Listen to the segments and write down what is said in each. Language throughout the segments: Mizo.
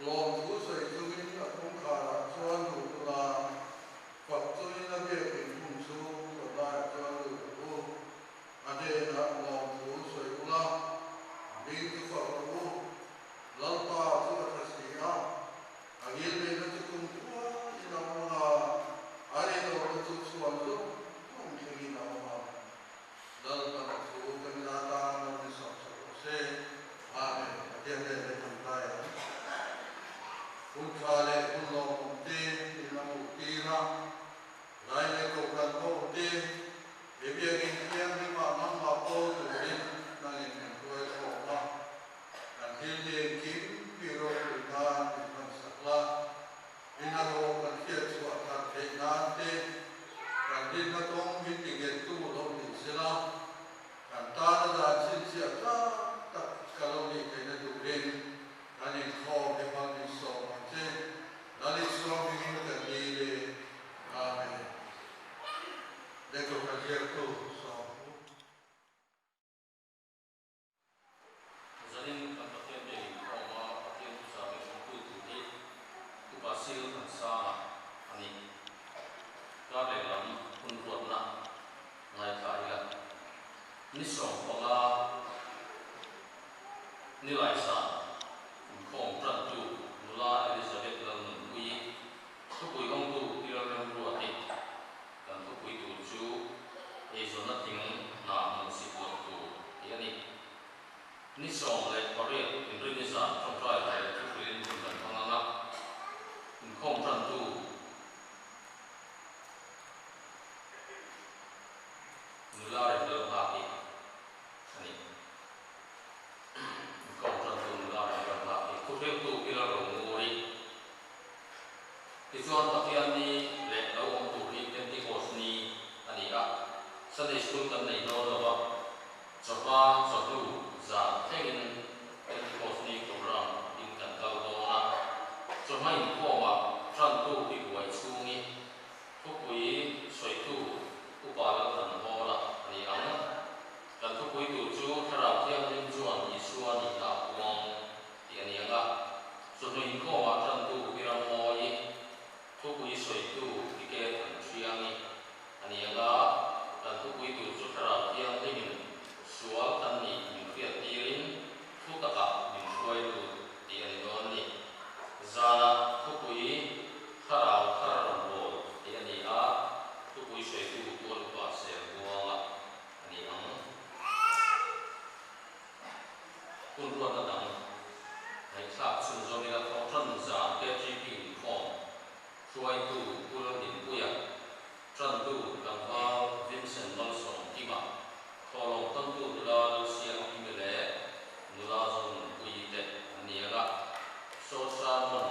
Lawmthu sawi chungin a kawngkharah chuan lut ula, fak chungin a biakin hmun chhung kawtlaiah chuan lut rawh u. A hnenah lawmthu sawi ula, a hming chu fak rawh u. Lalpa chu a tha si a, a ngilneihna chu kum khuain a awm ang a, a rinawmna chu chhuan zawng zawng thlengin a awm ang. Lalpan a thu kan la tan lo ni sawm sak rawh se. Amen. Pathian nen leh kan tlai ang. Hun tha leh hun lawmawm te min la hmuh tir a, Lai leh Kohhran ho te he biakinn thianghlimah nangmah pawl turin nangin kan hruai khawm a, kan thil te engkim mi ropui nan min hman sak la. Hnathawh kan hriat chhuah that theih nan te, kan rinna kawng min ti nghettu lo ni sela, kan tana dan chhinchhiah tlak tak ka lo nih theihna turin kan inkhawm hi hmang min sawm ang che. Lal Isua hmingin kan dil e. Amen. Lehkhabu kan ziaktu sawm hu. Zanin kan Pathian biak inkhawm a Pathian thuchah min hrilhtu tur hi Upa Sil Thansanga a ni. Kar lehlam hun ruatna ngaithla ila ni 15 ni laisa inkhawm tantu nula Elizabeth Lalnunpuii thupui hawngtu Pi Lalremruati kan thupui tur chu eizawnna tling hna hmuhsit loh tur tih a ni. Ni 18 inrin ni zan tawngtai leh thuhrilin hun kan hmang ang a, inkhawm tantu nula rem lo nghak hi a ni. Inkhawm tantu nula rem lo nghak hi thuhriltu Pi Lalronguri. Tichuan Pathian ni leh lo awm tur hi Pentecost ni a ni a, Sunday School kan nei dawn lo va, chawhma chawhnu zan thlengin Pentecost ni program in kan kal dawn a, chawhma inkhawmah tantu hi buai chhungi thupui sawitu Upa Lalthanhawla a ni ang. Kan thupui tur chu Thlarau Thianghlim chuan Isua nihna a puang tih a ni ang a, chawhnu inkhawmah tantu hi Rammawi, thupui sawitu Ike Thanthiangi a ni ang a, kan thupui tur chu Thlarau Thianghlimin sual kan nih min hriat tirin thu takah min hruai lut tih a ni dawn a ni. Zanah thupui Thlarau thar rawn bawl tih a ni a, thupui sawitu Tual Upa Selbuanga a ni ang. Hun ruatna dang ngaihthlak chhunzawm ila thawhṭan zan KGP inkhawm hruaitu Pu Lalhimpuia, ṭantu tlangval Vincent Malsawmkima, thawhlawm tawntu nula Lalsiangkimi leh nula Zonunpuii te an ni ang a, Sawrsanmon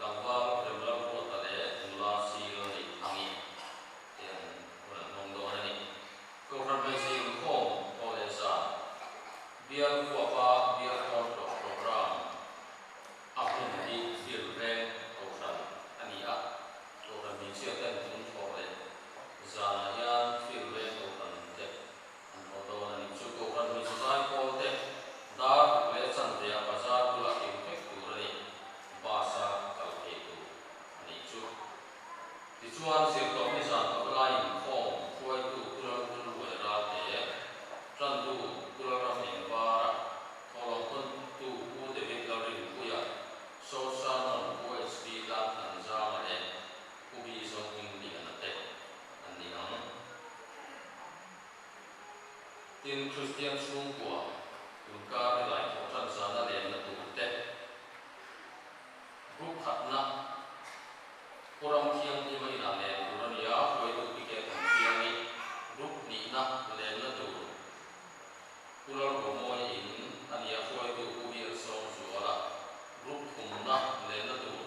tlangval Remlalruata leh nula Silneithangi te an hun an hmang dawn a ni. Kohhran hmeichhe inkhawm thaw leh zan, bial huapa bial tawn tlawh program a hun hi thlir reng Kohhran a ni a, Kohhran hmeichhia ten tun thawh leh zanah hian thlir reng Kohhran te an thawh dawn a ni. Chu Kohhran hmeichhe zai pawl te dar ruk leh chanve ah bazar bula kim vek tur a ni, bus a kal thei tur a nih chu. Tichuan, zirtawpni zan pavalai inkhawm hruaitu Pu Lalvunruai Ralte, Tantu Pu Lalram Engvara, Thawhlawm tawntu Pu David Lalrinpuia, Short Sermon Pu HB Tlangthanzama leh Pu B Zohmingliana te an ni ang. Tin, Kristian chhungkua tunkar ni laithawh tan zana lenna tur te, Group khatna Pu Ram Thianghlim a inah len tur a ni a, hruaitu ticket an thiang i group hnihna lenna tur Pu Lalruamawi in a ni a, hruaitu Pu BL Sawmzuala group thumna lenna tur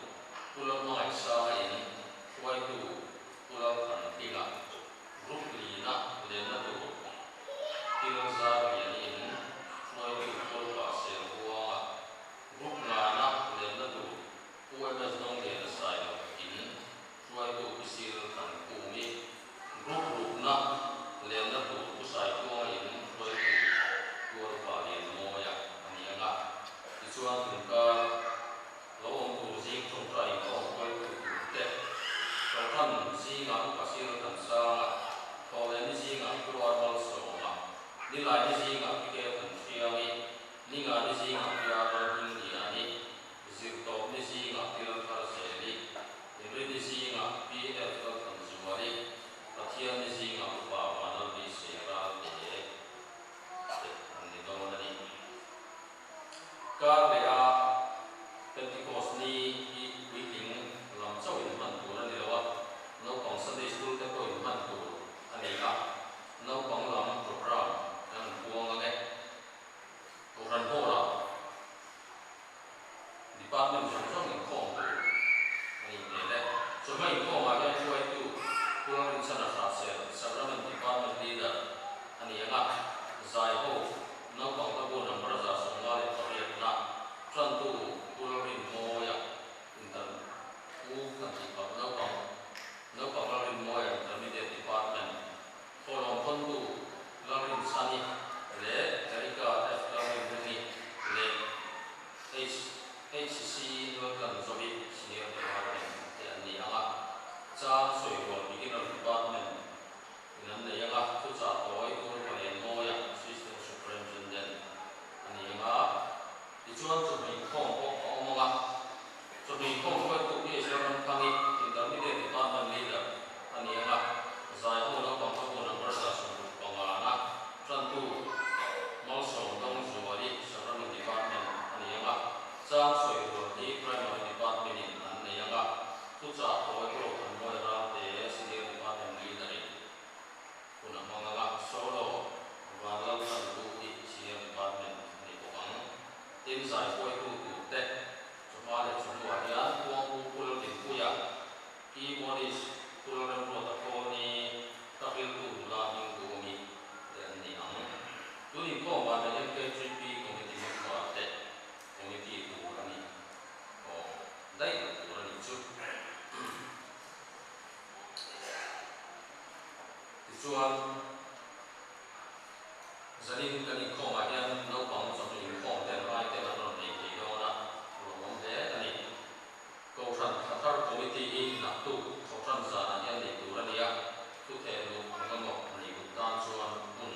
Pu Lalhmangaihsanga in hruaitu Pu Lalthanhlinga group lina lenna tur Pi Lalzarliani in hruaitu Pu Lalpa Selbuanga Group ngana lenna tur Pu MS Dawngliana Sailo in hruaitu Pu Sil Thankhumi, Group rukna lenna tur Pu Saituanga in hruaitu Tualpa Lianmawia a ni ang a, tichuan tunkar lo Sunday School te pawhin hman tur a ni a, naupang lam programme kan han puang ang e. Kohhran Hall-ah Department zawng zawng inkhawm tur a nih hmel e. Chawhma inkhawmah hian hruaitu Pu Lalrinchhana Hrahsel, Sacrament Department Leader a ni ang a, Zaiho naupang hlabu number 158 tantu Pu Lalrinmawia Inter Pu kan tih pak naupang naupang Lalrinmawia Intermediate Department Thawhlawm thawntu Lalrinchhani leh Erica F Lalrinhluni leh HHC Laltlanzovi Senior Department te an ni ang a, chang sawirual Beginner Department in an nei ang a, thuchah tawi Pu Palianmawia Assistant Superintendent a ni ang a, tichuan chawhnu inkhawm pawh a awm ang a, chawhnu inkhawm hruaitu PH Lalramthangi Intermediate Department Leader a ni ang a, zaiho naupang hlabu number 65 na tantu Malsawmdawngzuali Sacrament Department a ni ang a, chang sawirual hi Primary Department in an nei ang a, thuchah tawi Pu Rothanmawia Ralte Senior Department Leader in hun a hmang ang a, Solo Vanlaltlantu hi Senior Department a ni bawk ang. Tin, zaipuaitu tur te chawhma leh chawhnuah hian Puangpu Pu Laltinpuia, Keyboardist Pu Lalremruata Kawlni, Hlahriltu nula hming duhawmi te an ni ang. Tun inkhawm vanah hian KGP Committee member te committee tur a ni aw daih loh tur a nih chu. Tichuan, zanin kan inkhawmah hian naupang chawhnu inkhawm ten rai ten an rawn nei thei dawn a, lawmawm hle a ni. Kohhran Thlathar Committee hi naktuk thawhtan zanah hian nei tur a ni a, thutheh luh eng emaw nei duh tan chuan hun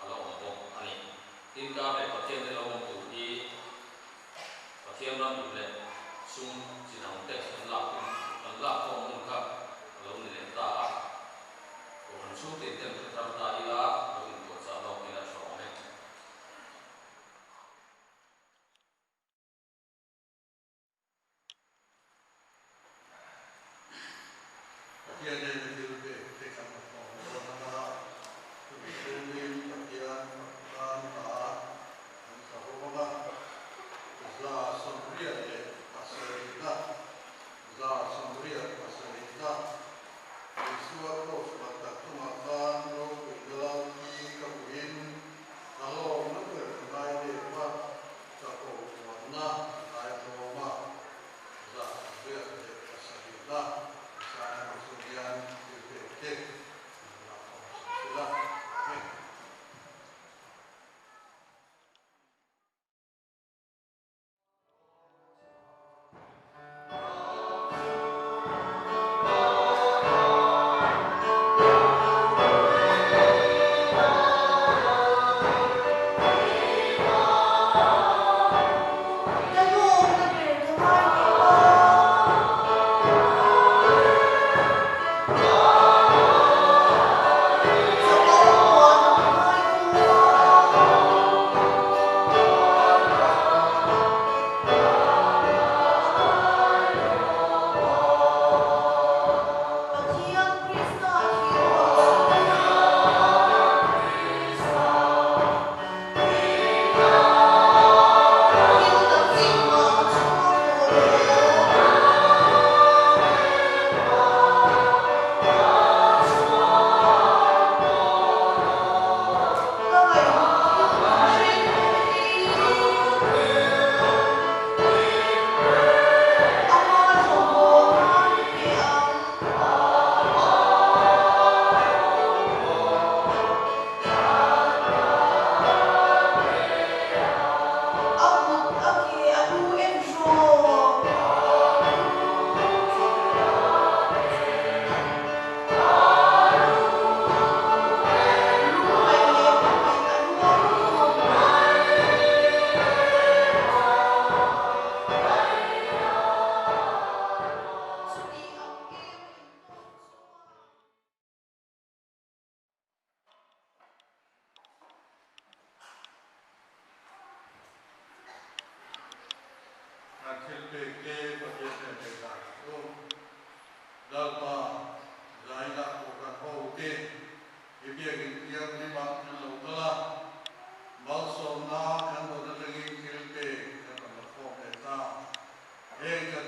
a la awm bawk a ni. Tin, kar leh Pathian te lo awm tur hi Pathian ram duh leh sum chi dang te an lak hun an lak khawm hun kha a lo ni leh ta a, Kohhran chhungtin ten thlathar ta ila lo inpuahchah lawk ila tha awm e. Pathian nena thil pek te kan la khawm dawn ang a, chumi chhungin Pathian fak tan hla an sa ho ang a, 187, 87, Isua Kraws ban tak chungah khan ropuina lalthi ka hmuhin ka hlawkna ber ka ngai lep a, Ka kohhranna a tlaitlawm a, 87 na Isaiah hmu chung hian thil pek te an la khawm sak sil a. Amen.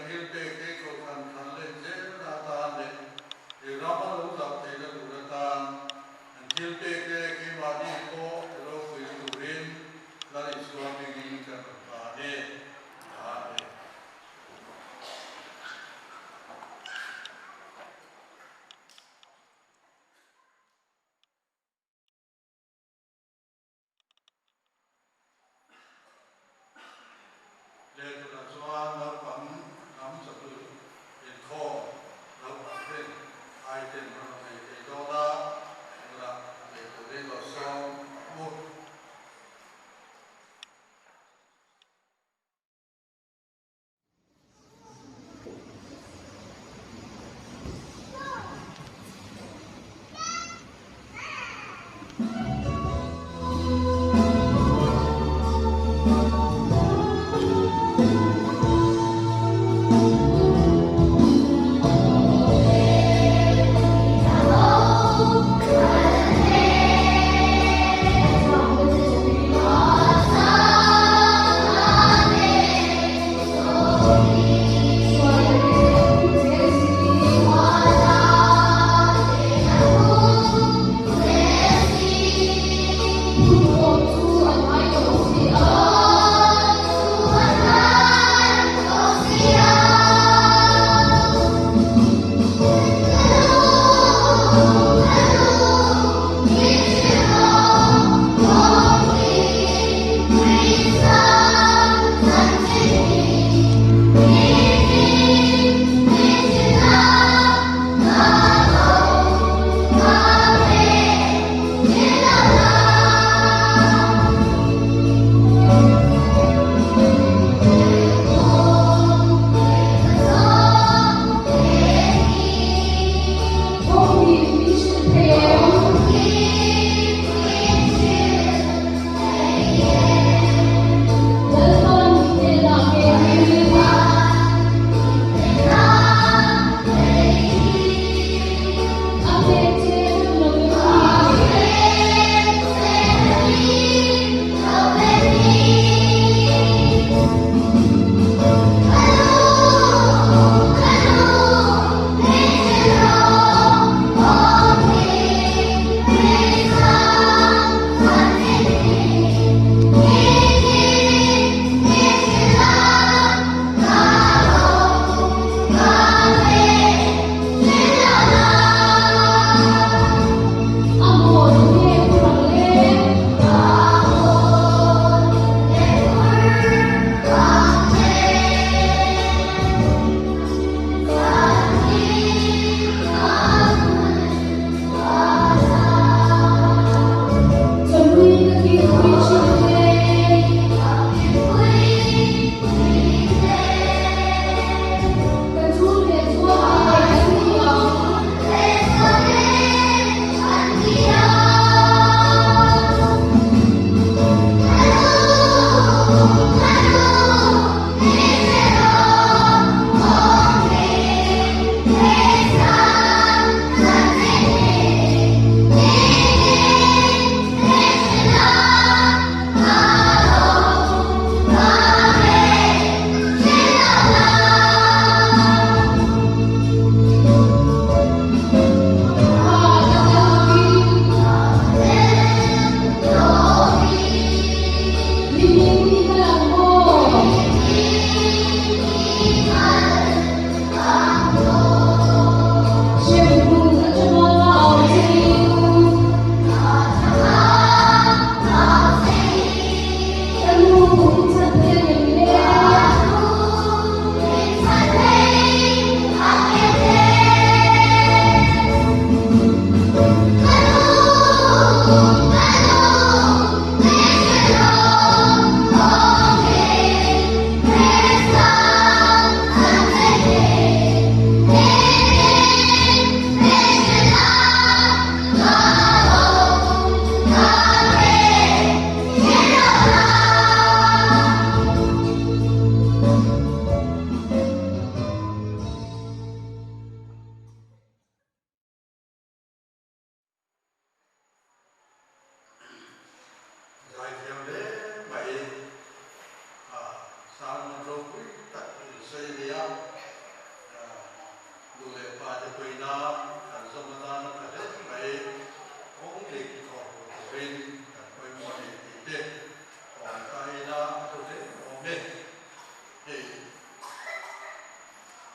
thilpekte Kohhran thlan let zelna atan leh he rama lo zauh theihna tur atan an thilpekte keimahni pawh ti ropui turin Lal Isua hmingin kan rawn hlan e. Amen. Lehkhadah chuan naupang lam chaklo.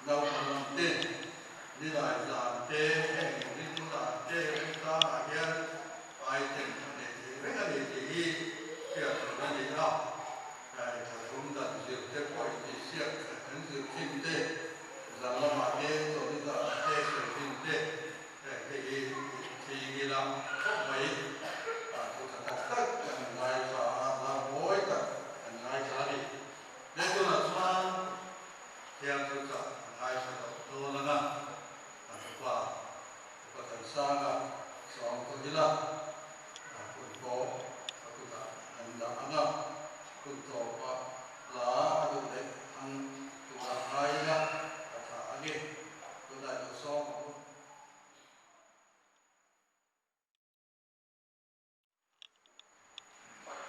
Naupang lam te, nilai zan te, heng rinnu dan te remchangah hian item a nei thei reng a ni tih hi hriat tur a ni a. Kai thlathum dan zir te pawh intihsiak kan zir thin te, zan lamah te, chawhni zanah te sawi thin te, heng te hi thing ila khawp mai. Thu tha tak tak kan ngaithla a, hla mawi tak kan ngaithla a ni. He tunah chuan thiang chu chah a ngaithla tawh dawn ang a, kan upa upa Thansanga sawm tawh ila hun pawh a kutah an dah ang a, hun tawpah hla a duh leh ang turah ngai ila a tha ang e, tunah i lo sawm ang u.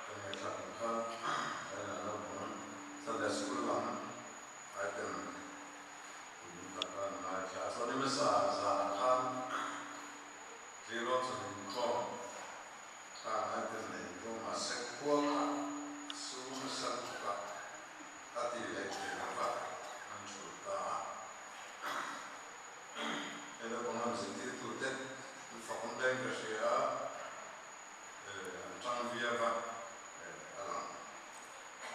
Kan ngaihthla ang kha China naupang Sunday School lam item tum tak a an ngaithla a. Chuan hmasa zanah khan Tleirawl chawhnu inkhawm khan item nei tawh mahse khua kha su nasa lutuk a, a ti leh thei lova an thulh ta a. He naupang lam zirtirtute an fakawm daih ka hria a. An tang viau a, a lang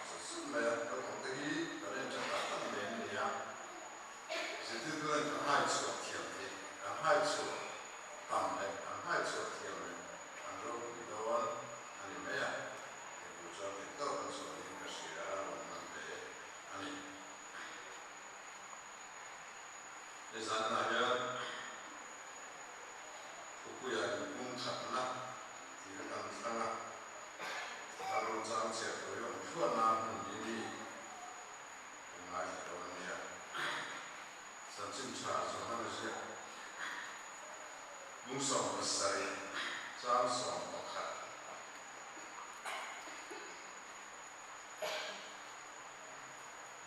zut zut mai a. Naupang te hi talent tha tak tak nei an ni a, zirtirtu hian kan hai chhuah thiam theih, kan hai chhuah tam leh kan hai chhuah thiam leh an ropui dawn a ni mai a, hei tur chuan theih tawk an chhuah niin ka hria a, lawm nan hle a ni. Nizanah hian Thupuia inpumkhatna tih kha kan thlang a, a rochang chhiat tur hi awm thluahna hmun hi mi kan ngaithla dawn a nia. Chanchin tha Johan a ziak lung 17 chang 11.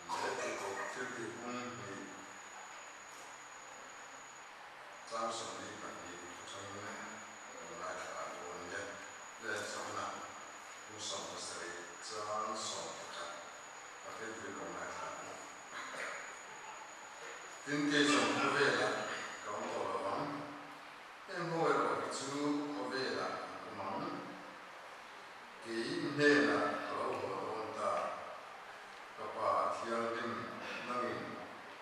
Leh tihkawp thil tihpung hnih. Chang 22 atangin kan ngaithla a dawn nia. Le Johana kum 17 chang 11 Pathian thu kan ngaithla ang. Tin kei zawng khawvelah ka awm tawh lo ang. Heng ho erawh hi chu khawvelah an awm ang. Kei hnenah ka lo haw dawn ta. Ka Pa Thianghlim nangin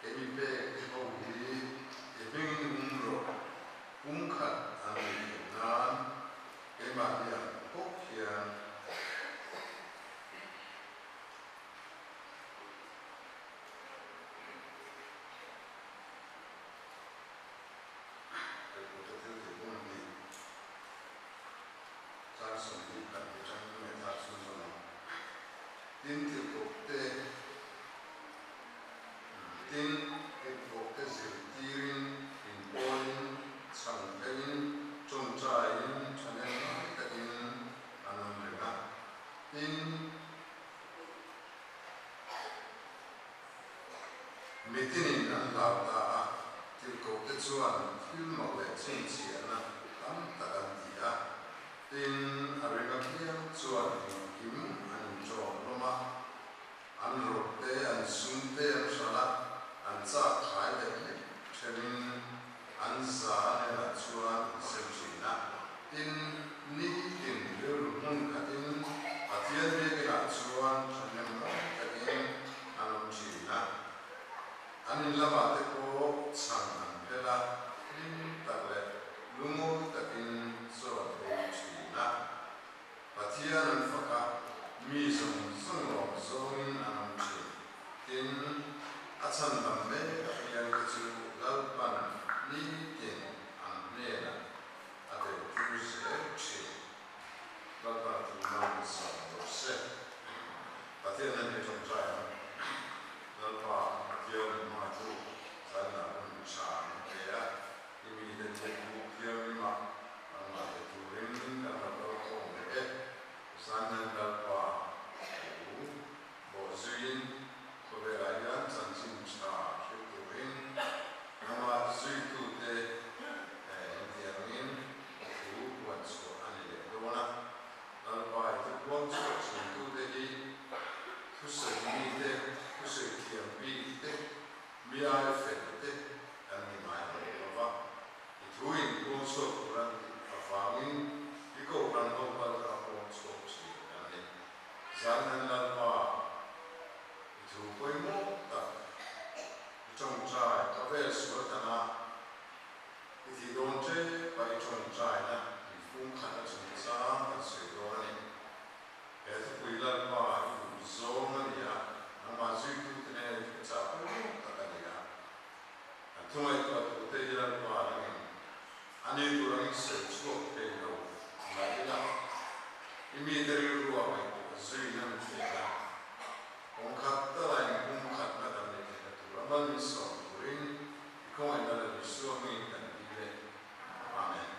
kei mi pek te ho hi i hmingin um rawh, pum khat an nih theih nan keimahni ang bawk hian. Ka kut a thil tih bum hnih chang 22 atangin ngaihthlak chhunzawm ang. Tin tirhkohte Tin tirhkohte zirtirin, inpawlin, chhan pheiin, tawngtaiin, thahnem ngai takin an awm reng a. Tin, mitinin an hlau ta a, tirhkohte chuan thil mak leh chhinchhiahna tam tak an ti a. Tin, a ring apiang chuan engkim an inṭawm hlawm a, an rawk te, an sum te an hralh a, an chak khai leh hlek ṭhenin an za hnenah chuan an sem ṭhin a. Tin, nitin rilru hmun khatin Pathian biakinah chuan ṭhahnem ngai takin an awm ṭhin a. An in lamah te pawh chhan an phel a, hlim tak leh lungawi takin chaw an ei thin a. Pathian an fak a, mi zawng zawng lawm zawngin an awm thin. Tin, a chhandam mek apiangte chu Lalpan nitin an hnenah a teltir zel thin. Lalpan tihman sawm rawh se. Pathian nen hi tawngtai ang. Lalpa Pathian hmaitu zanah hun tha min pe a, i mite thiantu thianghlimah an ngaihte turin kan lo kal khawm leh e. Zan Lalpa thu bawhzuiin khawvelah hian chanchin tha hrilh turin nangmah zuitute intiangin thu puan chhuah a ni leh dawn a. Lalpa i thupuang chhuah thintute hi thusawi mi. Ṭawngṭai khawvel sual danga i tih dawn ṭep a i ṭawngṭaina infungkhatna chungchang kan sawi dawn a ni. He thupui Lalpa i duh zawng a ni a, nangmah zuitute nen i thuchah pawimawh tak a ni a. Kan thu ngaihtuah tute hi Lalpa nangin a ni tur angin sawi chhuak thei lo mah ila, i mite rilrua ngaihtuah zuina min pek a. Kawng khat tala inpumkhatna kan neih theihna tur a mal min sawm turin i khawngaihna leh Isua hmingin kan dil e. Amen.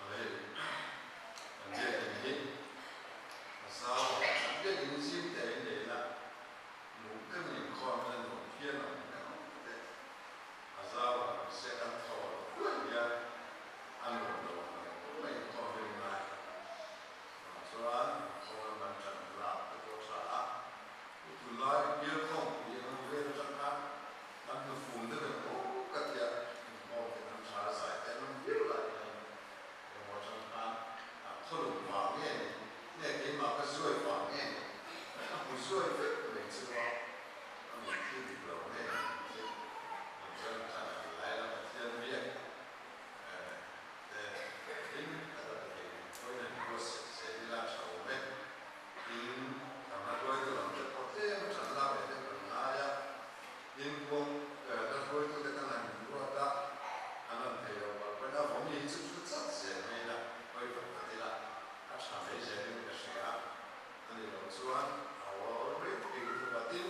Hei kan biakinn hi a zau a, kan biakinn zim te in nei ila hmuh deuhin inkhawm ila nuam phian ang eng te a zau a, mahse kan thaw lo huai hian a nuam lo ang reng mai inkhawm ring ngai vang chuan inkhawm lam an ṭan lak te pawh a ṭha a, tunlai bial khawmpui ang vel aṭang khan Kan hnufum deuh em aw ka tia inkhawm te kan tha zai te an awm viau lai hian engemaw atang khan khawlum vang nge ni nge keimah ka zuai vang nge ni ka hmu zuai vek mai chu a a mit thil dik lo nge ni tih ang chuan khan an lai la Pathian biak te hlim taka pe thei tur pawhin an buatsaih zel ila a tha awm e. Tin, kan la hruaitu lam te pawh tlem a ṭan lak leh deuh kan ngai a. Tin, kawng la hruaitute kan han inruat a, an rawn thei lo palh pawhin a vawm hi chu thu chat zel mai ila, hawi vat vat ila, a ṭha mai zelin ka hria a. A nih loh chuan a awl reng phei lutuk a. Tin,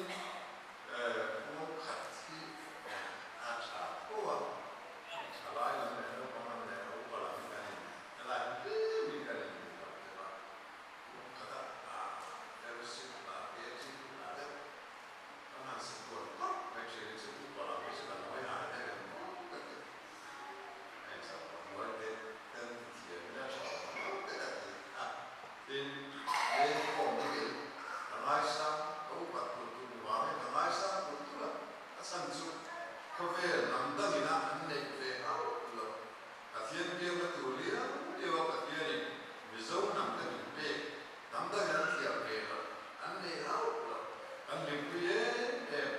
kawng khat hi a ṭha tho a, ṭhalai lam leh naupang lam leh upa lam hi kan in helai hi tlemin kan inhmu lo deuh a. Pathian biakna tur liau liau a Pathianin Mizo hnam te min pek, hnam dangin an thiam ve loh, an nei hauh loh, kan hlimpui em em,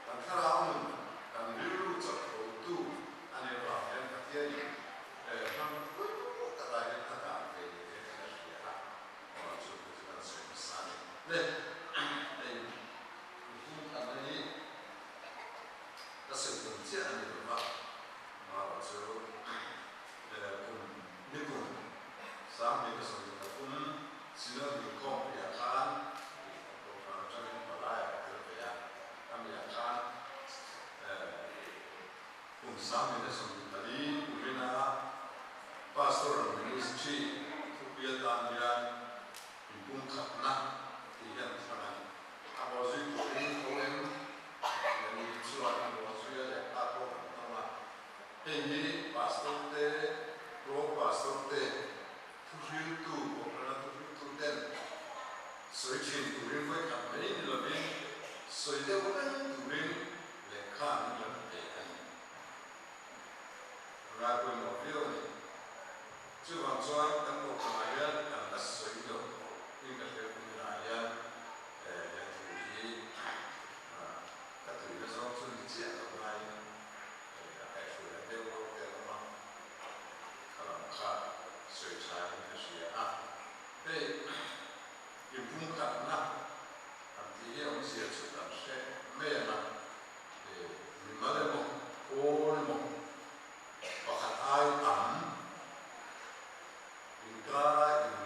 kan thlarau nun, kan rilru chawp tho tu a nih avang hian Pathianin hnam pawimawh takah hian a dah ve ni te ka hria a, aw chu chu kan sawi hmasa a ni. Le, hei mihring thanna hi ka sawi tum chiah a ni lo va, Mara chu kum ni kum 2023 Synod inkhawmpuiah khan Kohhran atangin palai a tel ve a, a miah khan kum 2024 kumina Pastoral Ministry thupui atan hian inpumkhatna tih hian thlang a ni. A bawhzui turin tho em? Ani chuan a bawhzui a leh ta pawh kan tawng a. Hei hi Pastor te, Pro Pastor te, thuhriltu, Kohhrana thuhriltu ten sawi thin turin vawikhat mai ni lovin sawi deuh reng turin lehkha an rawn pe a ni. Ngai pawimawh viau a ni. Chuvang chuan kan Kohhranah hian kan la sawi lo in ka hriat hunah hian he thu hi ka tuina zawng chu ni chiah lo nain a kaihhruaina deuh reuh te a awm a, kha lam kha sawi tha in ka hria a. Hei inpumkhatna an tih hi awmzia chu kan hre mai ang a, mimal emaw pawl emaw pakhat ai tam inkara in.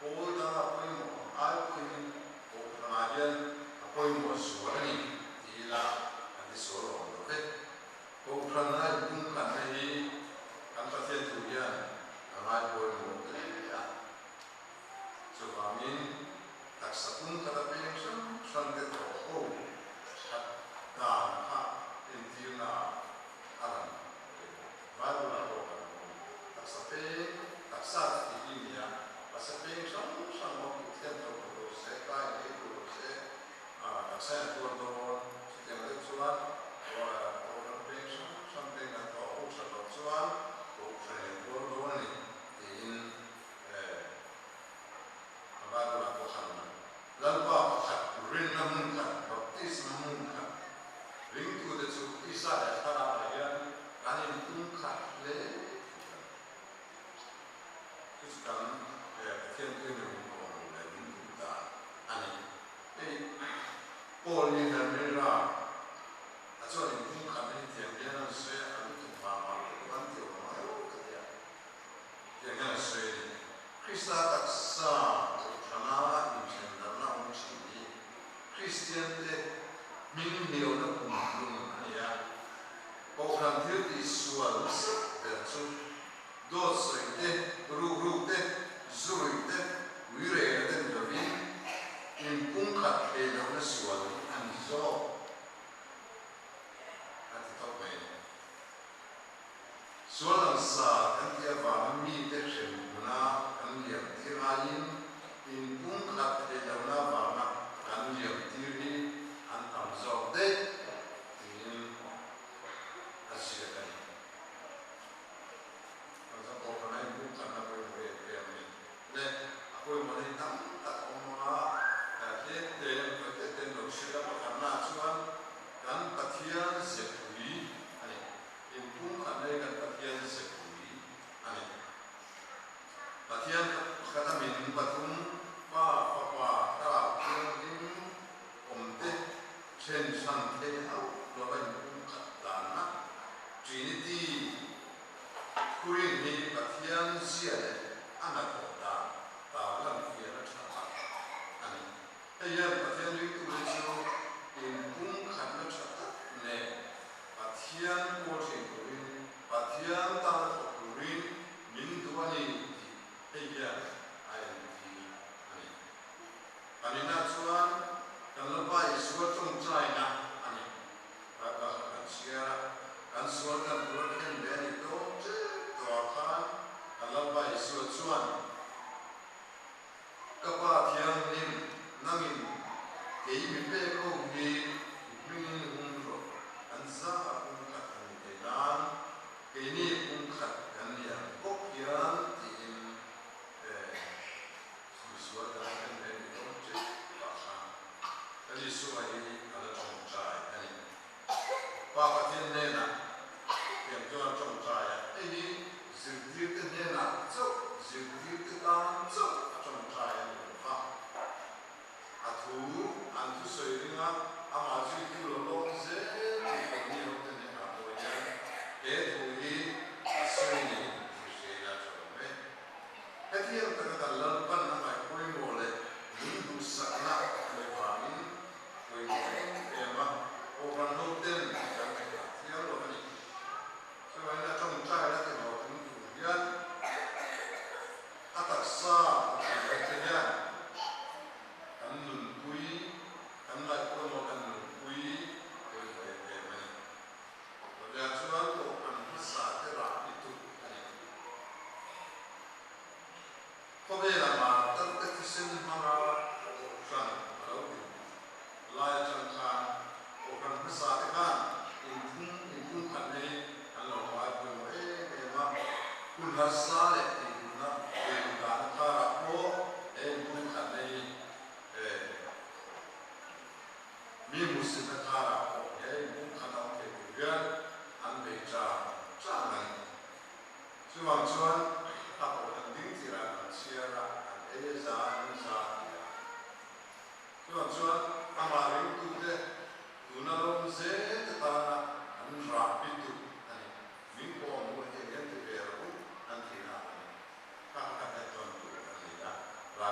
Pawl danga a pawimawh ang ai pawhin Kohhranah hian a pawimawh zual a ni ti ila kan ti sual awm lo ve. Kohhran a inpumkhatna hi kan Pathian thu hian a ngai pawimawh hle a. Chuvangin taksa pumkhat a peng hrang hrang te thawh ho that dan kha entirna ah a lang ve bawk. Bible ah pawh kan hmu taksa peng, taksa chu tih hi nia, taksa peng hrang hrang awm tih thiam tho tur lo se, kai ngei tur lo se, taksa in a tuar dawn, chutiang deuh chuan kohhran peng hrang hrang te kan thawh ho that loh chuan kohhran in a tuar dawn a ni tiin a Bible ah pawh khan Lalpa pakhat rinna hmun khat, baptisma hmun khat ringtute chu Krista leh Thlarauah hian kan inpumkhat hle tih kan chu chu kan Pathian tuina min kawng leh min duh dan a ni. Hei Paul nih Hermira a chuan inpumkhat hi tiang hian an sawi a, a lutuk vang vang te pawh an ti awm ang emaw ka ti a. Tiang hian a sawi a ni. Krista taksa kohhrana inthendarhna awm thin hi Kristiante hming hniauna kum hlum a ni a. Kohhran thil tihsual nasa ber chu dawt sawi te, rukruk te, zuruih te, uirehna te ni lovin inpumkhat thei lohna sual hi a ni zawk a ti tawp mai a ni. Sual langsar kan tih avanga mite hrem hmuna kan liam tir aiin inpumkhat theih lohna avanga kan liam tir hi an tam zawk daih tiin a ziak a ni. Kan zawng kohhran a inpumkhatna pawimawh em em a ni. Le a pawimawhna hi tam tak a awm ang a, tlem te te ten lo hriat a pakhatnaah chuan kan Pathian zepui a ni. Inpumkhat hi kan Pathian zepui a ni. Pathian pakhat a min pathum, Pa, Fapa, Thlarau Thianghlim awmte then hran theih hauh lova inpumkhat danna, Trinity, thurin hi Pathian zia leh a hnathawh dan tarlan fiahna tha tak a ni. Hei hian Pathian ringtute chu inpumkhatna tha tak nen Pathian kawl thin turin Pathian tana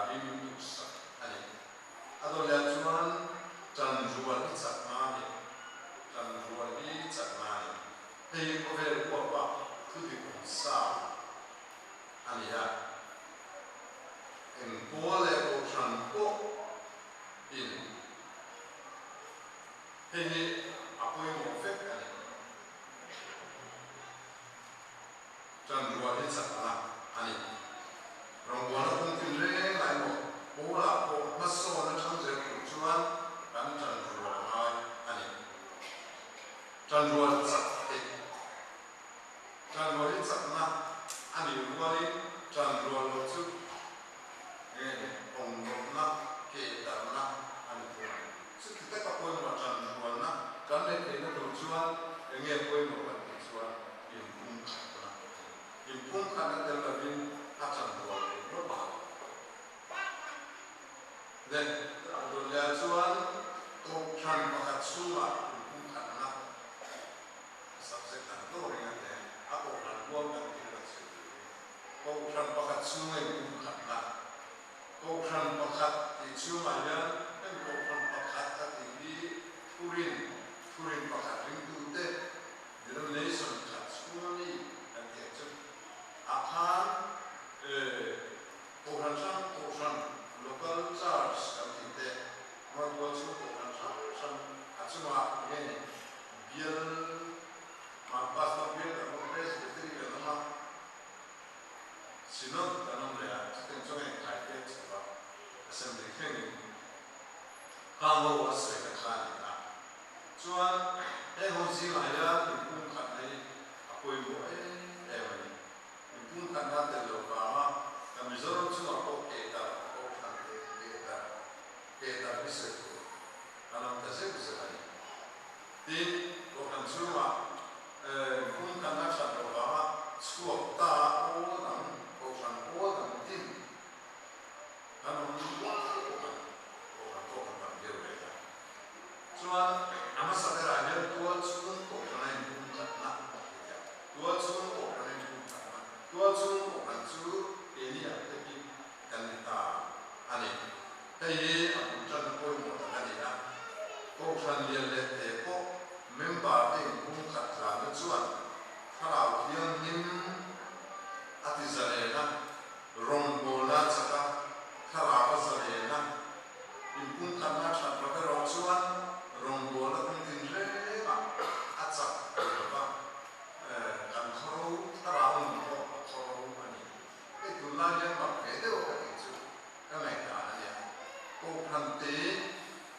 Rahbi min tuksak a ni. A dawt leh chuan ṭanrual hi chakna a ni. Ṭanrual hi chakna a ni. Hei hi khawvel huapa thu dik awm sa a ni a. Eng pawl leh kohhran pawh in hei hi a pawimawh vek a ni. Ṭanrual hi chakna a ni. Rawngbawlna kawng tinreng ah emaw pawlah pawh hmasawn aṭang zel tur chuan kan ṭanrual a ngai a ni. Ṭanrual chak theih. Ṭanrual hi chakna a nih rualin ṭanrual loh chu nge ni awmrawtna, kehdarhna a ni thung a ni. Chuti taka pawimawh ṭanrualna kan neih theihna tur chuan eng nge pawimawh kan tih chuan inpumkhatna a ni. Inpumkhatna tel lovin a ṭanrual theih ngawt ang. Le Dawlliah chuan kohhran pakhat chhungah inpumkhatna a subject ang tawk ring a te, a kohhran huam kan tih kha kan sawi tur hi. Kohhran pakhat chhunga inpumkhatna. Kohhran pakhat tih chhungah hian hemi kohhran pakhat a tih hi thurin, thurin pakhat ringtute denomination khat chhunga mi kan tih ang chu. Ah khan kohhran hrang kohhran, local church kan tih te, Ruatual chhung kohhran hrang hrang a chungah nge ni bial hman pastor bial kan awm, presbytery kan awm a, Synod kan awm leh a, chutiang chuan a inkhai tel chho a, Assembly thlengin khang ho a sawina kha a ni a. Chuan heng ho zingah hian inpumkhatna hi a pawimawh em em a ni. Inpumkhatna tel loh vanga kan Mizoram chungah pawh kehdarh kohhran leh kehdarh kehdarh hi sawi tur kan awm ta zeuh zeuh a ni. Tin, kohhran chhungah inpumkhatna that loh vanga chhuak ta aw dang, kohhran aw dang tin kan awm nual bawk a ni. Kohhran pawh kan tam viau reng a. Chuan a hmasa berah hian tual chhung kohhrana inpumkhatna a ti thei a. Tual chhung kohhrana inpumkhatna. Tual chhung kohhran chu keini ang te hi kan ni ta a ni. Hei hi a bul tanna pawimawh tak a ni a. Kohhran lian leh te pawh member te inpumkhat tlanna chuan Thlarau Thianghlim a ti zalen a, rawngbawlna a chak a, Thlarau a zalen a, inpumkhatna a that rawh erawh chuan rawngbawlna kawng tinrengah a chak thei lo va, kan khawro Thlarau nun pawh a khawro a ni. Hei tunlai hian mak ve deuh a ka tih chu ka ngaihdan a nia. Kohhran te,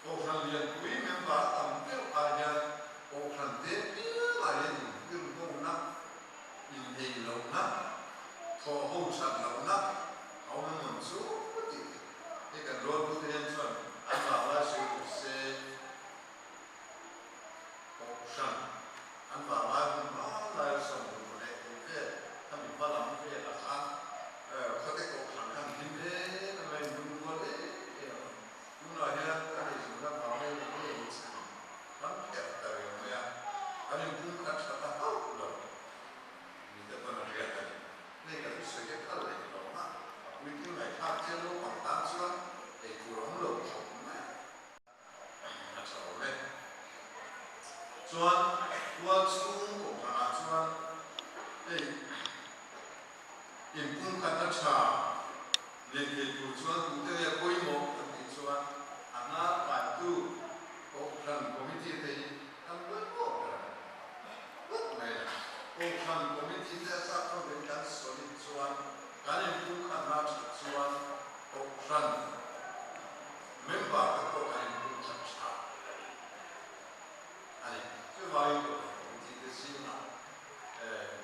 Kohhran lianpui member tam deuh ah hian Kohhran te piangah hian inhirhona, inei lohna, thawhho that lohna a awm emawn chu tih hi kan rualpute hian chuan an vanglai sawi tur se. Kohhran an vanglai hun hmanlai 20 leh tih vel khami hma lam velah khan khawte kohhran khan hlim em em a inlungrual em em a. Tunah hian kan eizawnna vang em em em chhan kan pherh ta reng mai a, kan inpumkhat tha ta hauh lo mite pawn a hriat a ni. Hei ka thusawi te phal leh hlawm a, a puitling ngaihthlak chian naupang tan chuan eitur a awm lo khawp mai a. A tha awm e. Chuan tual chhung kohhranah chuan hei inpumkhatna tha nei thei tur chuan tute nge pawimawh kan tih chuan a hnar kaitu kohhran committee te hi kan pawimawh ber a ni. Ngawt mai a ni. Kohhran committee te a chak hlawmin kan solid chuan kan inpumkhatna that chuan kohhran Member te pawh kan inpum khat tha a ni. Chuvangin Kohhran Committee te zingah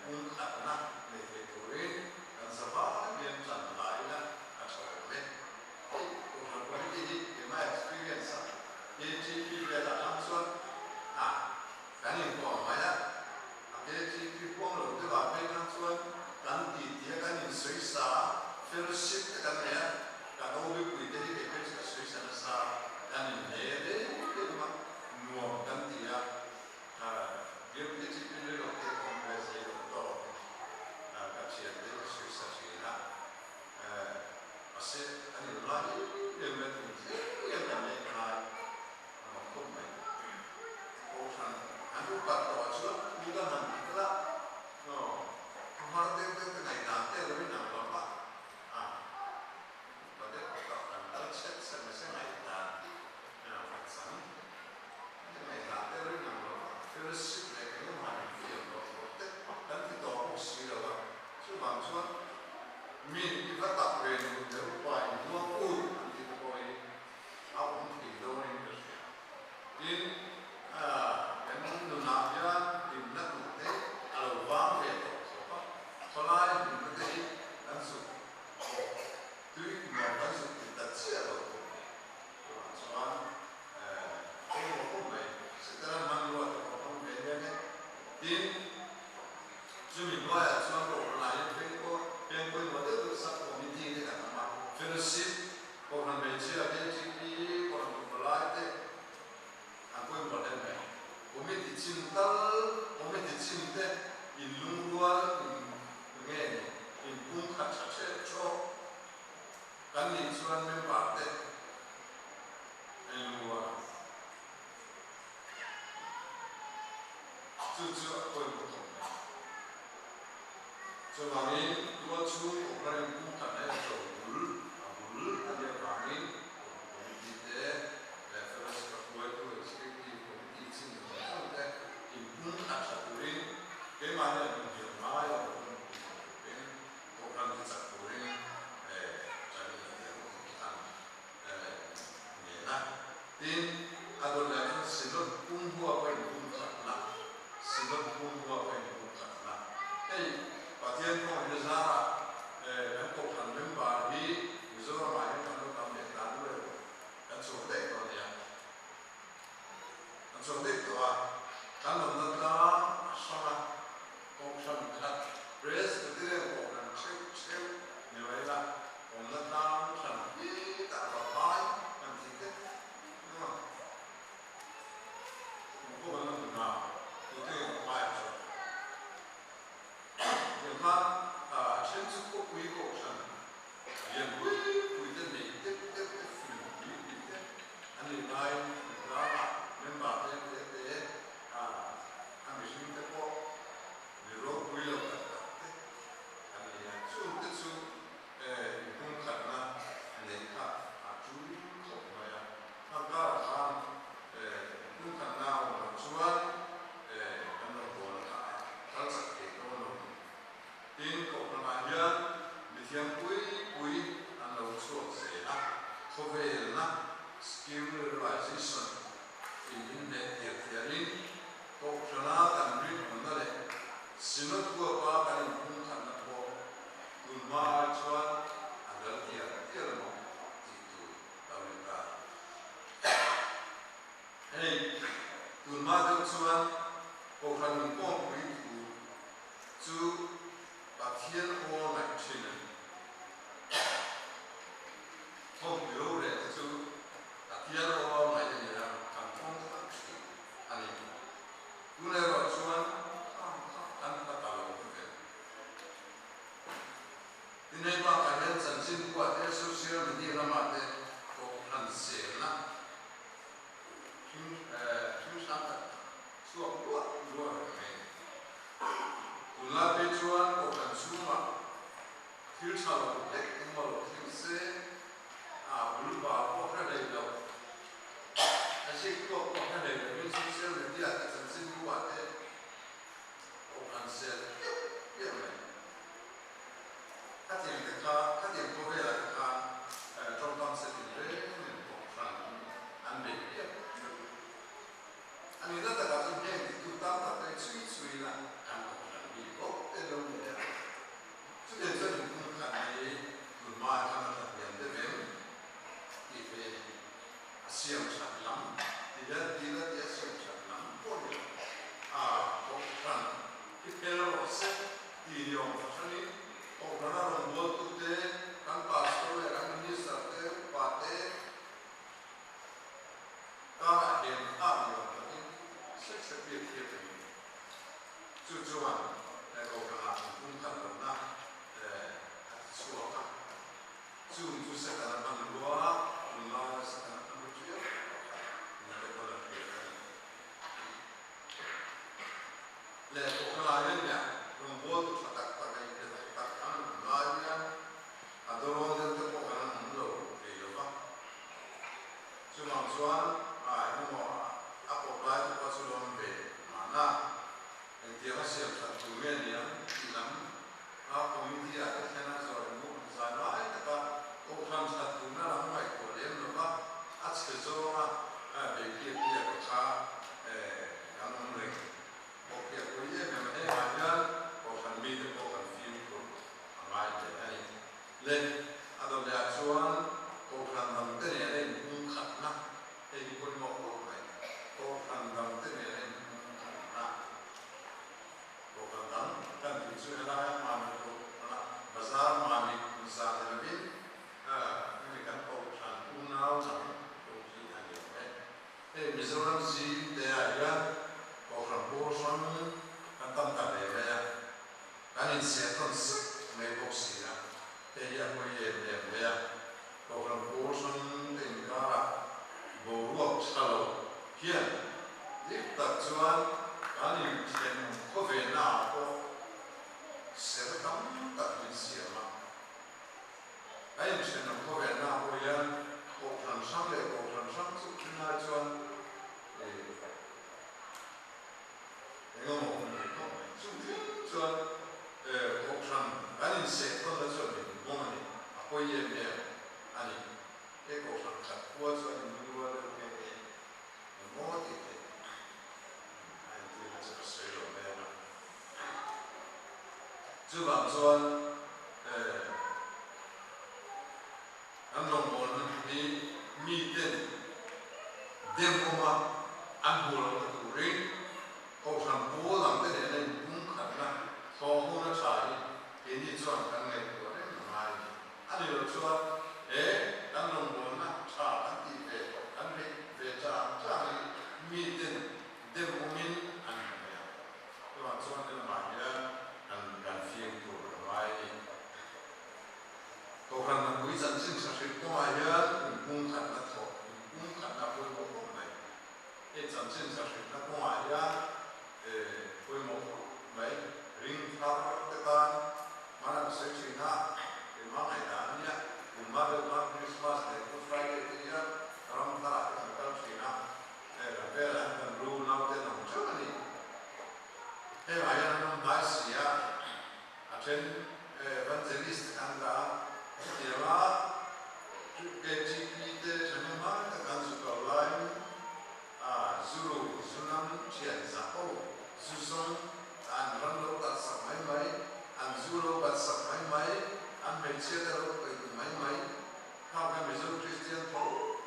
pum khatna nei thei turin kan zavai hian tan la ila a tha awm e. Hei Kohhran Committee hi keimah experience a KTP velah khan chuan a kan inhuam mai a, a KTP huam lo deuhah phei khan chuan kan titi a, kan insawi sa a, fellowship te kan nei a, kan OB pui. em em mai tun thleng hian kan la inngai a mak khawp mai. Kohhran an upat tawh chuan thu kan han ti tel a, aw, thu har deuh deuh te ngaihdan te a lo inang lo va, a upa deuh tawh kan kal chhet chhet mai se ngaihdan a chang te ngaihdan te a lo inang lo va, fellowship leh engemaw han infiam tawh tawh te kan ti tawh bawk si lo a, chuvang chuan mi i va tak ve nun leh upa inhnuang ut an ti te pawh hi a awm thei dawnin ka hria. Tin, kan nunah hian hlimna duh te a lo vang ve tawh khawp a, khawlai hlimna te hi kan zuk tawh, tui nuam kan zuk ti ta chiah lo khawp mai. Chuvang chuan pawimawh khawp mai, Setana hmanrua te pawh hmang ve nia nge. Tin, chumi hnuaiah chuan Kohhranah hian pengkaw, peng pawimawh deuh deuh sub committee te kan awm a, fellowship, Kohhran hmeichhia KTP Kohhran Kumbalai te an pawimawh hle mai. Committee chin tal, committee chin te in lungrual in nge ni, in pum khat tha theh thawk kan nih chuan member te an in lungrual ang. Chu chu a pawimawh khawp mai. Chuvangin, tual chhung Kohhran in pum khat leh a bul a bul a nih avangin Kohhran Committee te leh Fellowship a hruaitu Executive Committee chin zawng zawng te in pum khat tha turin keimahni an inhnial ngai lo hun pawimawh turin Kohhran ti chak turin kan inhnial an ngen a. Tin, a dawt leh chuan Synod pum huap a inpum khatna, Synod pum huap a inpum khatna. Hei Pathian kawng hi zarah kan Kohhran member hi Mizoramah hian kan lo tam leh tan luai lo, kan chhuak daih tawh a nia. Kan chhuak daih tawh a, kan awmna tlang a hrang a, Kohhran khat Presbyterian Kohhran theuh theuh ni mai la, awmna tlang hran hi tah va phai kan ti te nuam kum pawh kan la hmu na tute nge va phai chu tiang khan a then chu khawpui Kohhran lian pui pui te nei deuh deuh te fing pui pui te an ni laiin tlangah member te te te a mihring te pawh mi ropui lo tak tak te an ni a, chung te chu inpumkhatna neih kha a tul khawp mai a, a karah khan inpumkhatna a awm loh chuan kan lo bawl kha a kal chak thei dawn lo ni. Tin, kohhranah hian mithiam pui pui an lo chhuak zel a, khawvelna, secularization, in inhneh tir thianin Kohhrana kan rinawmna leh Synod huapa kan inphungkhatna pawh tun hma ai chuan a dal tial tial maw tih tur lo ni ta. Hei, tun hma deuh chuan Kohhran inkawmpui thu chu Pathian aw ngaih thin a ni. Thawmpui rorel te chu Pathian aw ngaih a ni a, kan thawng khat thin a ni. Tun erawh chuan khang kha an hla ta lo ta ve. Tin hei bakah hian chanchin buah te, social media lamah te kohhran selna hring hring hrang tak tak chhuak luah luah reng mai a ni. Tunlai phei chuan kohhran chhungah thil tha lo hlek engmaw lo thleng se a. chuan a engemaw a kawp lai te pawh chu lo awm ve mahna, engtianga siam that tur nge ni ang tih lam a committee ah te thlen a zawh in buk zai lai taka kohhran that turna lam ngaihtuah lem lova a chhe zawnga bei piak piak kha kan awm reng bawk hi a pawi em em a, hengah hian kohhran mite pawh kan fimkhur a ngai hle a ni. Le a dawt lehah chuan kohhran dangte nena inpumkhatna hei hi pawimawh khawp mai, kohhran dangte nena inpumkhatna. Kohhran dang kan tih chu helai a Mami kohhrana bazar Mami zah ni lovin hemi kan kohhran unau dang pawh hi a ni awm e. Hei Mizoram zing te ah hian kohhran pawl hrang kan tam ta hle mai a, kan insiah tawn sek mai bawk si a, hei hi a pawi em em mai a. Kohhran pawl hrang te inkarah boruak tha lo hian dik tak chuan kan inthen khawvelna ah pawh ser tam tak min siam a. Kan inthenawm khawvelna ah pawh hian kohhran hrang leh kohhran hrang chu thinlai chuan engemaw awm thei khawp mai. Chung thleng chuan kohhran kan inseh tawnna chuan min nghawng a ni, a pawi em em a ni. He kohhran khat khua chu an inlungrual deuh nghe nghe emaw tih theih a entirna chu ka sawi lo mai ang a. Chuvang chuan kan rawngbawlna hi miten dem awma an hmuh lohna turin kohhran pawl dangte nena inpumkhatna thawhhona tha hi keini chuan kan ngaihtuah reng a ngai a ni. A ni lo chuan he kan rawngbawlna tha kan tih ve kan beih ve chang chang hi miten dem awmin an hmu mai ang. Chuvang chuan he lamah hian kan kan fim tur a ngai a ni. Kohhran hnampui chanchin tha hrilh kawngah hian inpumkhatna thawh, inpumkhatna pawimawh khawp mai. Hei chanchin tha hrilhna kawngah hian pawimawh khawp mai. Ring thar te tan hman an sawi thin a, keimah ngaihdan a nia. Kum hma deuh khan Christmas leh Good Friday te hian ram tharah te kan kal thin a, hei kan velah hian kan ru naute an awm theuh a ni. Hengah hian an awm hnai si a, a then evangelist te kan dah a, hetianga KTP te thahnemngai tak an zu kal laiin zu ru, zu nam, thian zah ho, zu zawng an ram lo tat sak mai mai, an zu lo bat sak mai mai, an hmeichhia te lo paih duh mai mai, khang kha Mizo Kristian tho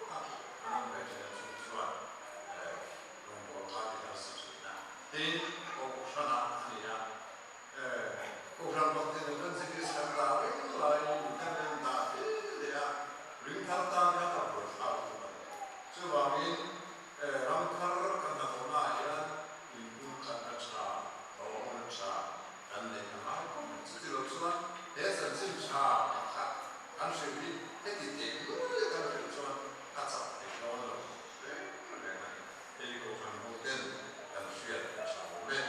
kha an awm ve thin a, chung chuan rawngbâwl kha ti harsa thin a. Tin, Kohhranah a ni a, Kohhran pakhatin Evangelist kan dah reng laiin internet dah hle leh a, ringthar tan khan a buaithlak lutuk a ni. Chuvangin ram thar kan hnathawhnaah hian inpumkhatna tha, hlauhawmna tha kan neih a ngai khawp mai. Chuti lo chuan he chanchin tha pakhat kan hrilh hi heti teh nuai kan hrilh chuan a chak thei dawn lo reng reng a ni. Hei Kohhran hoten kan hriat a tha awm e.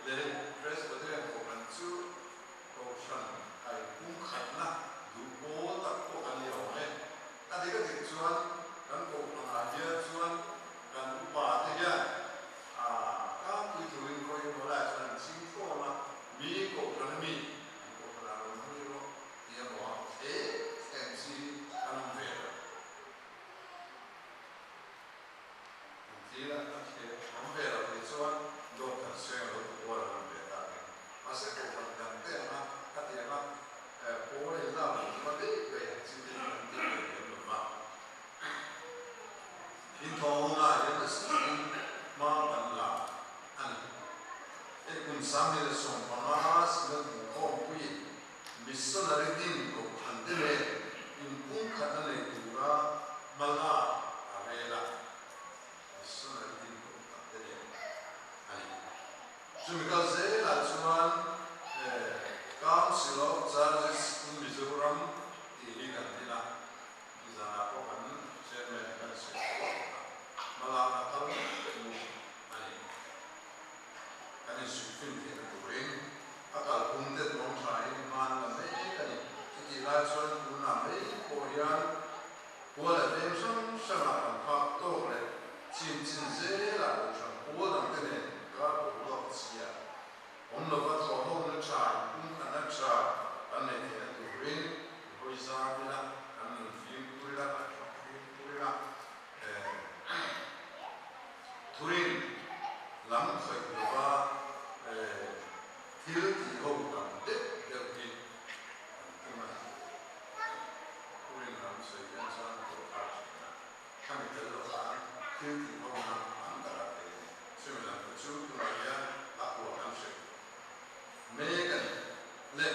Leh Presbyterian Kohhran chu Kohhran kai pumkhatna duh pawl tak pawh kan ni awm e. A dik a dik chuan kan Kohhranah hian chuan kan upa te hian tlangpui turin khawi emaw laiah chuan an ching khawm a, mi Kohhran ami an Kohhranah rawn hmui rawh ti emaw a thleng thleng chi kan awm ve lo. An thil a thleh awm ve lo tih chuan dawt kan seng lo ti pawl an awm ve ta a ni. Mahse kohhran dang te anga khatianga pawl in lak loh chu a daih daih ang chi te chu an ti ve lem lo va. Inthawh hunah hian nasa takin hma kan la a ni. Hei kum 1015 Synod inkhawmpuiin Missionary din kohhran te nen inpumkhatna nei tura hma lak a rel a, missionary din kohhran te nen a ni. Chumi kal zelah chuan Council of Churches in Mizoram tih hi kan din a, nizanah pawh kan chairman kan sawi tawh a, hma lakna kal mu a ni. Kan insuihfin theihna turin a kalphung te tuang thain hman la mek a ni. Chutih lai chuan tunah mai pawh hian khua leh veng hrang hrangah kan Awm lova thawhhawmna tha, inpumkhatna tha kan neih theihna turin i hawi zau ila, kan nun fimkhur ila, kan thawk fimkhur ila, thurin lam khawih lova thil tih ho tam deuh deuh hi kan tum a ni. Thurin lam sawi hian chuan tawh thlak thin a, khami tel lo khan thil tih ho na tam tak a thei a ni. Chumi lam te chu tunah hian a huah kan hre mek a ni. Le,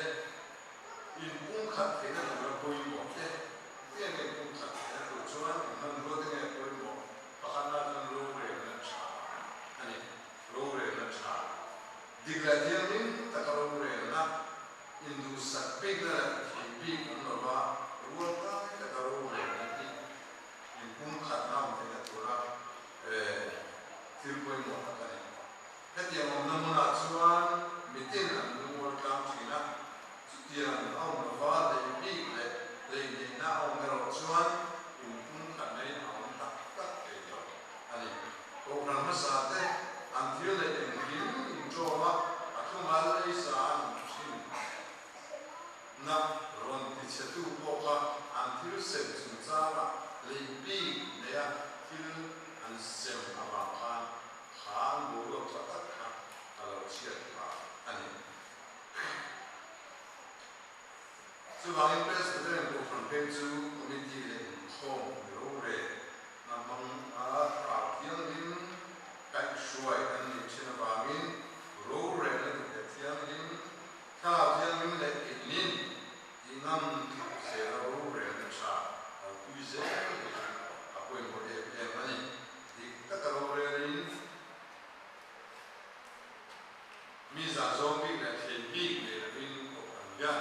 inpumkhat theihna tura pawimawh te, heng inpumkhat theihna tur chuan inhmanrua te nge pawimawh? Pakhatna chuan rorelna tha a ni. Rorelna tha. Dik leh thianghlim taka rorelna, induhsak bikna leh thei bik awm lova rual kai taka rorelna hi inpumkhatna awm theihna tura thil pawimawh tak a ni. Hetiang awmna hmunah chuan mitin an lungawi tlang thin a, chutiang a awm lova lei bik leh lei neihna a awm erawh chuan inpumkhatna in a awm tak tak thei lo a ni. Kohhran hmasa te an thil neih engkim inṭawm a, a thumal ei sa an thin na rawn tichhetu pawh kha an thil sem chungchangah lei bik neia thil an sem avang khan kha an boruak tha tak kha a lo chhiat phah a ni. Chuvangin Presbyterian Kohhran peng chu Committee leh inkhawm rorel na hmang a thlarau thianghlim kaihhruai an nih thin avangin rorelna dik leh thianghlim, thlarau thianghlim leh keinin tih ngam thuk zela rorelna tha kalpui zel hi a pawimawh em em a ni. Dik taka rorelin mi zah zawng bik leh thei bik nei lovin Kohhran hian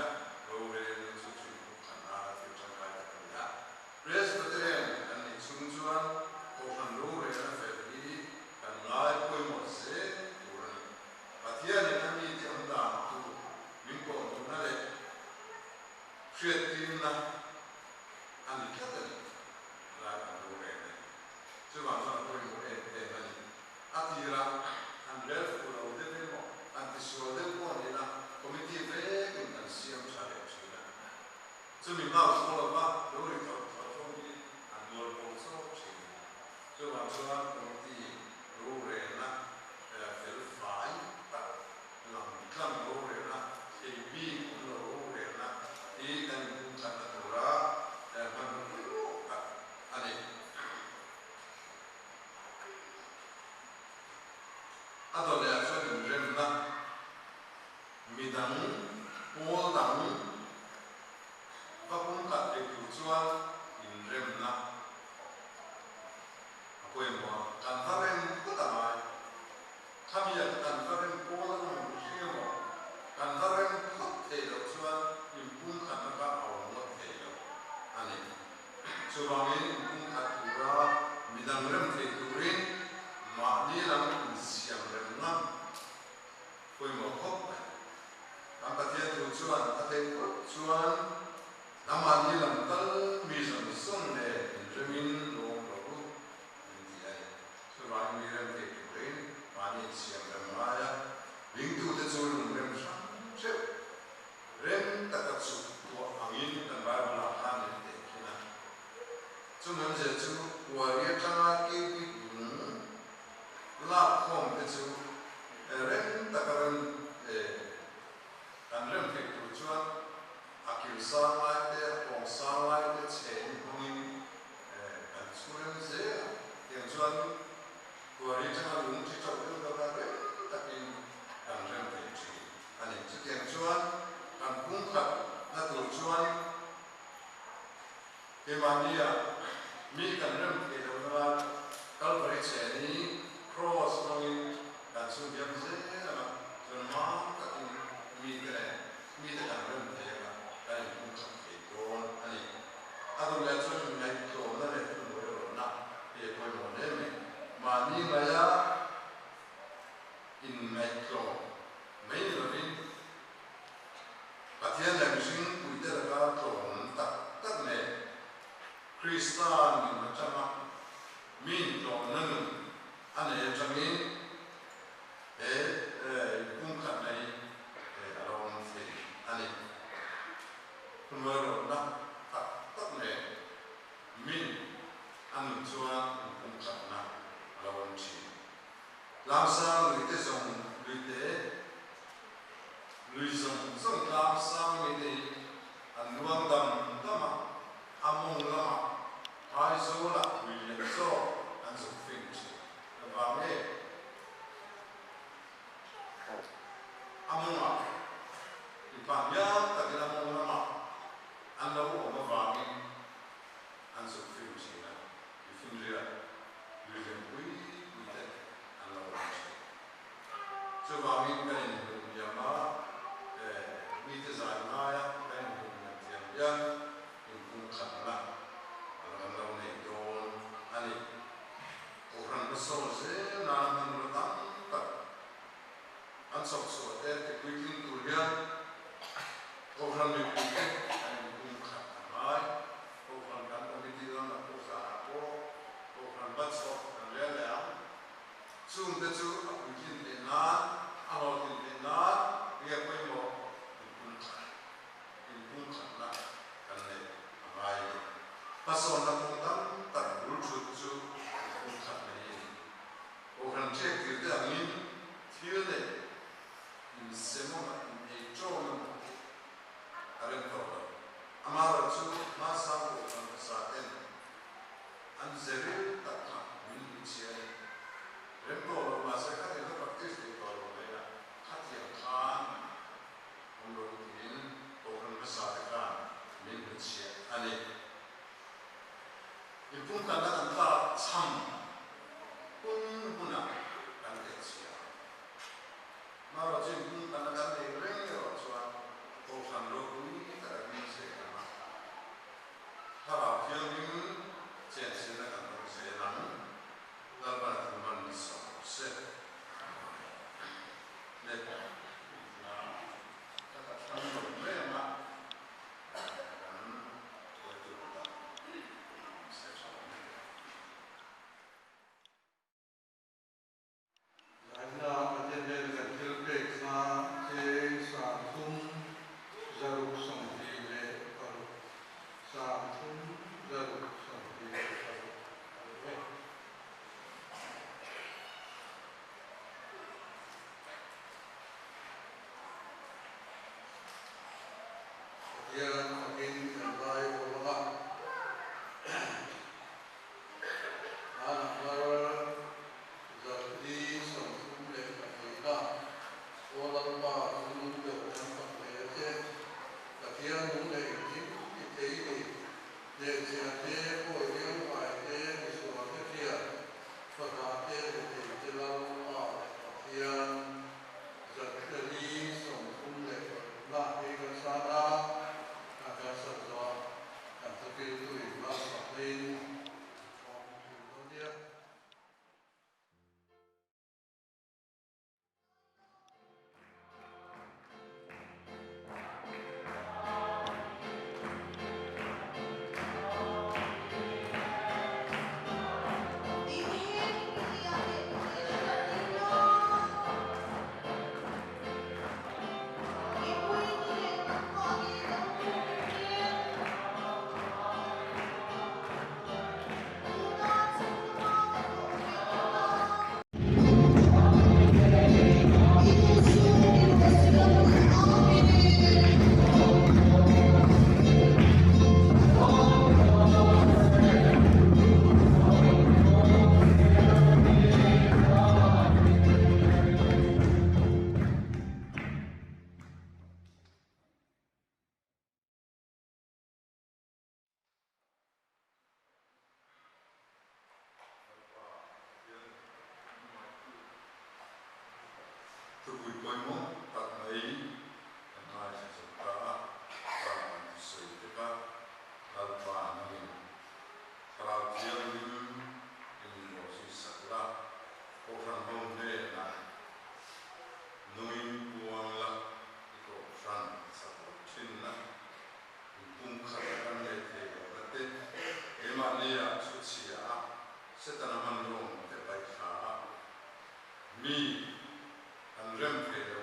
rorelna chu chu Kohhran nana thil tangkai tak a ni a. Presbyterian kan nih chhung chuan Kohhran rorelna fel hi kan ngai pawimawh zel tur a ni. Pathianin a mite awm dan tur min kawhhmuhna leh hriattirna a ni tlat a ni. Lai kan rorel a ni. Chuvang chuan a pawimawh em em a ni. A tirah an rel fuh lo deuh emaw, an tisual deuh pawh ni la, committee vekin kan siam tha leh thin a. Chumi hmau hrual lova lo ri thawt thawt ho hi an mual bo chawk thin. Chuvang chuan committee rorelna fel fai tak, lang tlang rorelna, thei bik awm lo rorelna hi kan inpumkhatna tura hmanraw pawimawh tak a ni. A dawleh chuan inremna midang pawl dang va pumkhat thei tur chuan inremna a pawimawh a, kan va rem phawt a ngai. Khami a kan va rem pawl a awm hring emaw, kan va rem phawt thei loh chuan inpumkhatna kha a awm ngawt thei lo a ni. Chuvangin inpumkhat tura midang rem thei turin mahni lam insiam rem ngam pawimawh khawp mai. Kan Pathian thu chuan a theih phawt chuan nangmahni lam tal mi zawng zawng nen inremin lawm rawh u min ti a ni. Chuvangin mi rem thei turin mahni insiam rem ngai a, ringtute chu lungrem hrang theuh Rem taka chuk tuah angin kan Bible-ah khan min teh khin a. Chumawmzia chu kuari atanga cubic lung lak khawm te chu rem taka rem kan rem theih tur chuan a kil sang lai te, a pawng sang lai te chhe in hmangin kan chhu rem zel a. Tiang chuan kuari atanga lung thi tauh deuh deuh kha rem takin kan rem thei thin. A ni. Chutiang chuan kan pumkhat na tur chuan keimahnia mi kan rem thei lo nana Kalvari chheni Cross hmangin kan chhunhiam zel ang a, chuan mam takin mite leh mite kan rem thei ang a, kan inpumkhat thei dawn a ni. A duh leh chuan inngaihtlawmna leh thuhnuairawlhna hi a pawimawh hle mai. Mahni ngaia inngaihtlawm mai ni lovin Pathian leh mihring puite laka tlawm tak tak nen Krista nun atanga mi intlawmna nun a nei atangin he inpumkhatna hi Lungruallohna tak tak nen min a nun chuan inpumkhatna a lo awm thin. Tlangsang luite zawng luite, lui zawng zawng tlangsang mite hi an luang dam dam a, a mawng lamah Aizawlah lui lian zawk an zuk fing thin. Engvang nge? A mawngah mipa hniam takin a mawng lamah an lo awm avangin an zuk fing thin a, mifinriat lui lian pui pui te an lo awm thin. Chuvangin kan inhmuh hniam a, mite zai ngaia kan inhmuh hniam thiam hian inpumkhatna a kan lo nei dawn a ni. Kohhran hmasawn zel nana hmanrua tam tak an chawk chhuah te ti puitling tur hian Kohhran mipuite an inpumkhat a ngai. Kohhran kan committee lamah pawh zanah pawh Kohhran va chawk kan rel leh ang. Chungte chu a puitlin theih nan, a hlawhtlin theih nan nge pawimawh inpumkhat inpumkhatna kan neih a ngai a ni. Hmasawnna kawng tam tak bul thut chu inpumkhatna hi a ni. Kohhran ṭhek tirte angin thil neih insem emaw inei ṭawm emaw a rem tawh lo. Amaherawhchu hmasang kohhran hmasa ten an ze ril tak kha min hmuchhia a ni. Rem tawh lo mahse khatiang kha practice thei tawh lo mai a, khatiang khan awm lo tiin kohhran hmasa te khan min hmuchhia a ni. Inpumkhatna kan tlak chham hun hunah kan tehchhia a. Marawh chu inpumkhatna kan nei reng erawh chuan kohhran ropui tak a ding zel ang a. Thlarau Thianghlim chenchilhna kan dawng zel ang. Lalpan a thu hman ni sawm se. Le na ka ka thlang lo mai ang a, kan hruaitu kutah se tha awm e. Zaina Pathian hnena kan thil pek kha cheng 326, 326 a ni e. Pathian fakin kan vai awm ang a. Hmanah hmar 432 na Aw Lalpa chu nung deuh kan fak hle a che. Pathian nung leh engkim ti thei ni. Hnehchhiah te, pawi riangvai te, misual te thian, fahrah te, rethei te Lalpa leh Pathian 436 na hi kan san a, kan sat zawh a, kan thupiltu in malsawmna in inkhawm thin dawn nia. Lalpa Pathian hmangaihtu thupui pawimawh tak mai kan ngaithla zo ta a, pa an thusawi te kha Lalpa nangin Thlarau Thianghlim in min rawh zui sak la, Kohhran ho hnenah nungin puang la, i Kohhran chak loh thinna Inpumkhat a kan nei thei lo na te, keimahnia chu chhia a, Setana hmanraw te paih thla a, mi kan rem thei lo.